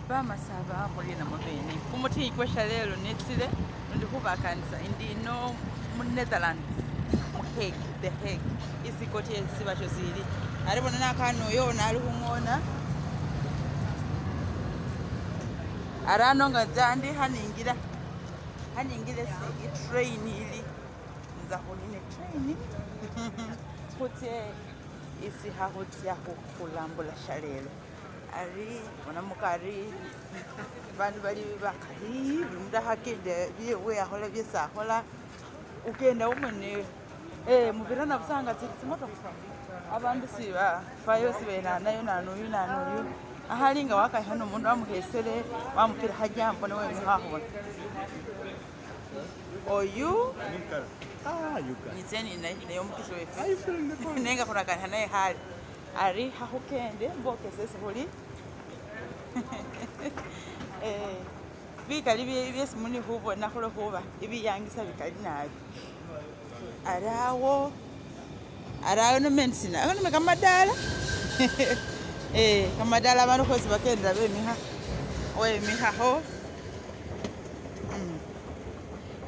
Bamasaba muryena mwabene kumutikhinyi kwe shalelo netsile lundi khubakanisa indi ino mu Netherlands mu Hague the Hague isi court ye sibasho sili ari bona nakana oyo nali khungona ari ano nga nza ndi khaningila khaningila isi i'train ili nza khunina i'train khutse isi khakhutsa khulambula shalelo. Ari bona mukari bandu bali bakali buli mundu akhakenda byewe akhola byesi akhola, ukenda wamwene mubirana busa nga tsili tsimotokha abandu sibafayo sibenanayo nanoyu nanoyu akhali nga wakanikha ne umundu wamukhesele wamupile khajambo ne wemikha akhubona. Oyu nitse ninaye naye omukesi wefwe nenga khurakanikha naye khale. Ari khakhukende mbokese esi khuli bikali byesi muli khubona khulwo khuba ibiyangisa bikali nabi. Ari awo, ari awo nome ndi sina ako nome kamadala kamadala abandu khwesi bakendela bemikha wemikhakho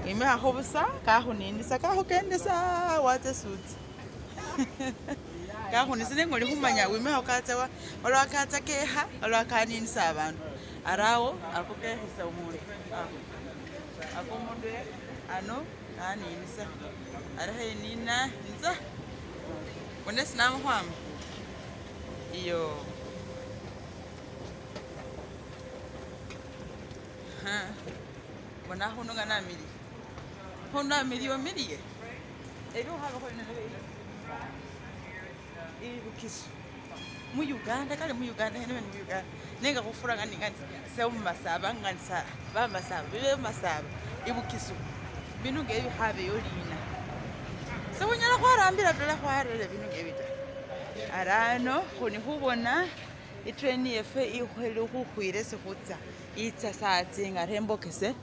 wimikhakho busa kakhuninisa kakhukendesa watsa esi utsa. Kakhunisa nenga oli khumanya wimikhakho katsa wa waliwo akatsa kekha waliwo akaninisa abandu ari awo ako kekhisa omundu ako ako omundu ano kaninisa ari khenina nza bona esi nama khwama iyoo bona akhundu nga namiliya akhundu amiliya omiliye. Ibukisu mu Uganda kale mu Uganda hene mu Uganda nenga khufura nga ninga se mumasaba nga nisa bamasaba bibe mumasaba ibukisu bindu nga ebyo khabeyo lina sekhunyala khwarambila dala khwarera bindu nga ebi ta. Ari ano khuli khubona i'train yefwe ili khukhwila esi khutsa itsa sawa tsingari khembokese.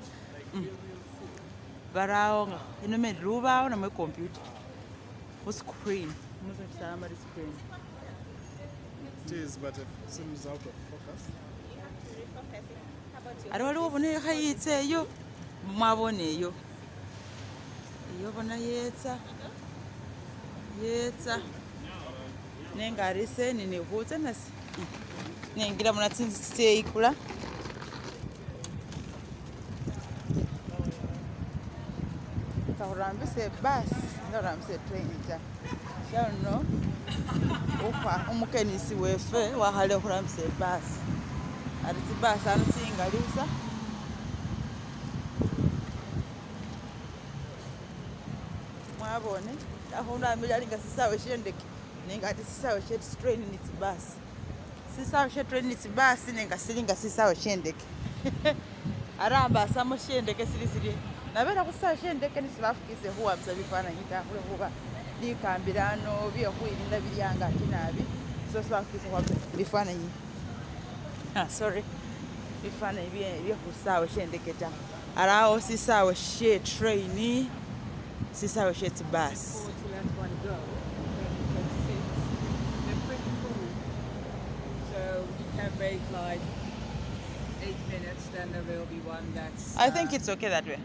Barawo nga inome indi lubawo namwe icomputer khu screen musa bari screen. It is, but it seems out of focus. Ari waliwo bona eyo khayitsa eyo mwabone eyo eyo bona yetsa yetsa nenga ari ise nini khutsa nasi nengila bona tsinzu tseyikula. Khurambisa ibus nga khurambisa itrain ta shano umukenisi wefe wakhale khurambisa ibus ari tsibus ano tsingali busa mwabone akhundu amiliyu ali nga sisawe shendeke nenga ate sisawe she tsitrain ni tsibus. Sisawe she train ni tsibus nenga sili nga sisawe she ndeke arambasamo she ndeke sili sirye nabele khusisawe she ndeke nisi bafukisile khuwambisa bifananyi ta khulwekhuba likambila ano bye khukhwilinda bili angaki nabi so sibafukisile khuwambisa bifananyi sorry bifananyi bye khusisawe she ndeke ta ari awo sisawe she train sisawe she tsibus. Can wait like 8 minutes, then there will be one that's. I think it's okay that way.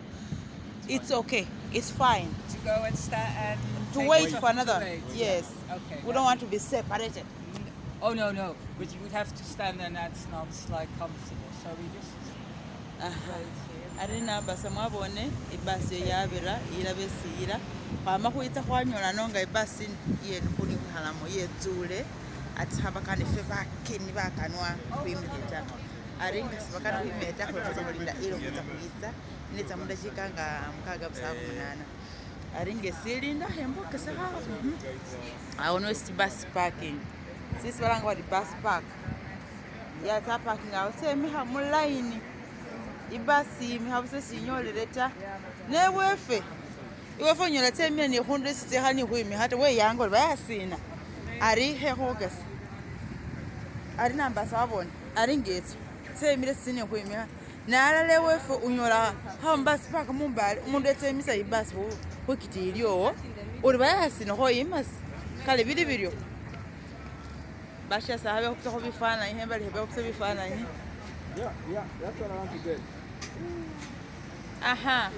It's okay. It's fine. To go and stand and To take wait the- for another to one. wait. Yes. Okay. We don't want to be separated. Oh no no! But you would have to stand, and that's not like comfortable. So we just wait here. Ari nabasa mwabone ibasi eyo yabira ilaba esiyila khwama khwitsa khwanyola nonga ibasi ye khuli khukhalamo yetsule ati khabakana efwe bakeni bakanwa khwimile ta ari nga sibakana khwimile ta khuli khutsa khulinda ili khutsa khwitsa netsa mudakika nga mukaga busafu munana ari nga esilinda khembokesa awo niwo esi bus parking sisi balanga bari bus park yatsa parking awo tsemikha mulayini ibasi yimikha busa sinyolele ta nebwefe iwefe onyola tsemile ni khundulo isi tsikhala ni khwimikha ta weyanga ori bayasina ari khekhwokesa ari nambasa wabona ari ngetso tsemile sisi ni khwimikha ne alala ewefe onyola khamubasi paka mumbale umundu etsa emisa ibasi khwikitiyi lyowo ori bayasina khoyimasa kale bili biryo bashasi khabekhupusakho bifananyi khembali khebekhupisa bifananyi. Yeah, that's what I want to get. Aha.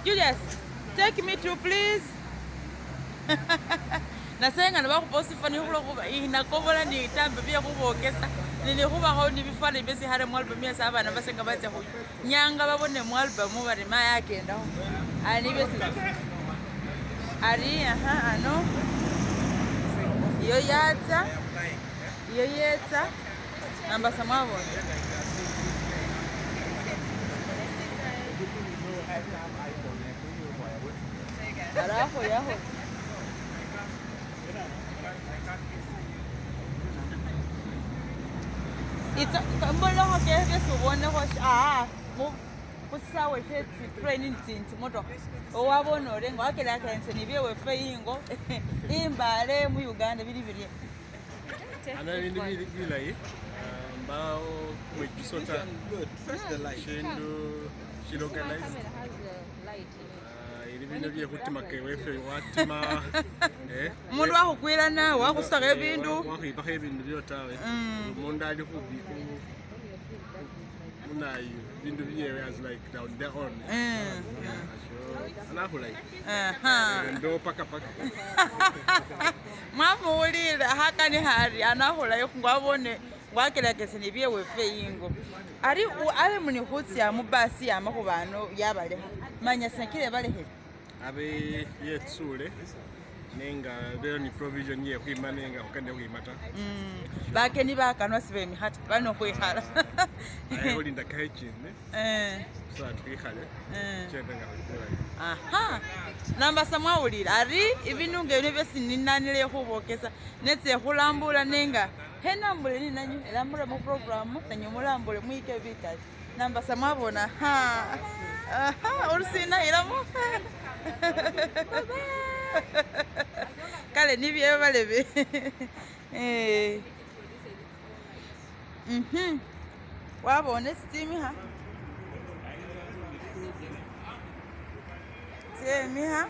Julius, take me to please. Nasenga nabakhupa sifani khulwokhuba inakobola nitambe bye khubokesa nilikhubakho nibifani byesi khale mualbum yesi abana basenga batsa khu nyanga babone mualbum bari mayi akendakho ali byesi ari aha ano iyo yatsa iyo yetsa nambasa mwabona. Arakhoyakho. Itsa mbolokho kese ubonekho khusisawe she tsitrain tsimotokha owabona ori nga wakelakelanisya ni byewefe ingo imbale mu Uganda bili birye. Ana bindu bili bilayi mbawo kumwikiso ta shindu shili organized ili bindu bye khutima kewefe watima Umundu wakhukwilana wakhusakha ebindu wakhwipakho ebindu byo tawe umundu ali khubi munayi bindu byewe as like down their own anakhulayi ndo paka paka Mwamuwulile khakani khari anakhulayi ngwabone ngwakelakese ni byewefe ingo ari abe muni khutsya mubasi yama khubano yabalekha manya sekile balekhele abe yetsule nenga bero ni provision ye khwima nenga khukende khwima ta bakeni bakanwa sibemikha ta bano khwikhala aye khulinda kahechine so atwikhale chende nga khuli Aha nambasa mwawulile ari ibindu nga ebino byesi ninanile khubokesa netse khulambula nenga khenambule ninanyu elambule muprogramu nanyu mulambule mwike bikali nambasa mwabona ha aha olusina ilamo kale nibye balebe wabone sitimikha tsemikha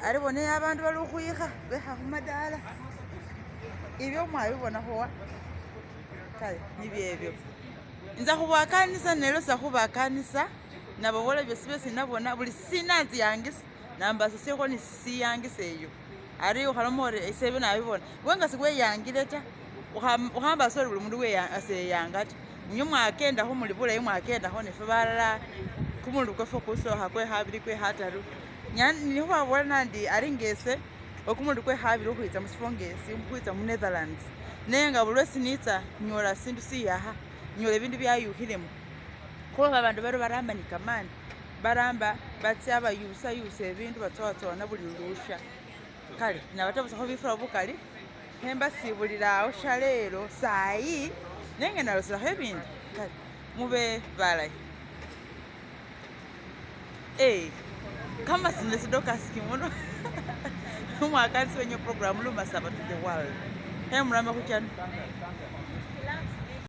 ari bona abandu bali khukhwikha bekha khumadala ibyo mwabibonakho wa kale nibyebyo inza khubakanisa nelosa khubakanisa nababola byosi byosi nabona buli sina nziyangisa nambasa sikho nisiyangisa eyo ari ukhaloma ori ese ebyo nabibona wenga siweyangile ta ukhambasa ori buli mundu aseyanga ta inywe mwakendakho muli bulayi mwakendakho nefwe balala kumundu kwefwe kusokha kwe khabili kwe khataru nikhubabola nandi ari ngese okumundu kwe khabili khukhwitsa musifo ngesi khwitsa mu Netherlands nenga buli lwesi nitsa nyola sindu siyakha nyola ebindu byayukhilemo khuba babandu bano baramba ni kamani baramba batsya bayusayusa ebindu batsowatsowana buli lusha kale nabatabusakho bifura bukali khembasibulila awo shalelo sayi nenga naloselakho ebindi kale mube balayi kama sine sidokasi kimuno umwakanisi wenye program lumasaba to the world hemurame khuchano.